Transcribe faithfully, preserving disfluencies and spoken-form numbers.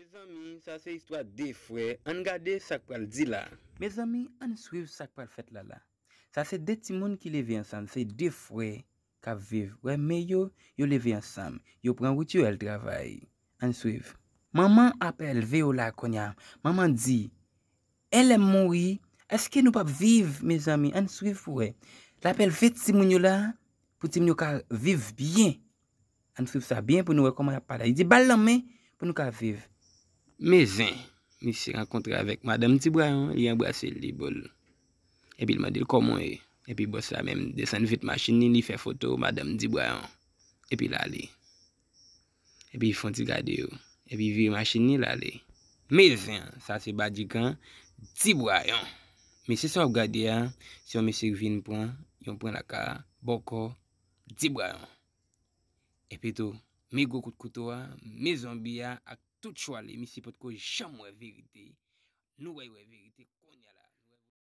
Mezanmi, sa se istwa de frè. Ann gade sa k pral di la. Mezanmi, ann swiv sa k pral fèt la la. Sa se de timoun ki leve ansanm, se de frè k ap viv. Wè men yo, yo leve ansanm. Yo pran wout yo al travay. Ann swiv. Manman ap elve yo la kounye a. Manman di, Elè m mouri, èske nou p ap viv, mezanmi? Ann swiv pou wè. L ap elve timoun yo la, pou timoun yo ka viv byen. Ann swiv sa byen pou nou wè kòman y ap pale. Li di, ba l lanmen pou nou ka viv. Men zen, misye rankontre avèk madanm Ti Brayon, li anbrase l, li bo l. Epi l mande l kòman w ye. Epi bòs la menm desann vit machin li, li fè foto madanm Ti Brayon. Epi l ale. Epi l fè yon ti gade yo. Epi l vire machin li, l ale. Men zen, sa se badigan Ti Brayon. Mesye sa w ap gade a, se yon mesye ki vin pran yon pran laka bòkò Ti Brayon. Epi tou, men gwo kout kouto a, men zonbi a ak tout chwa li, misye potko janm wè verite. Nou wè, wè verite kounye a la.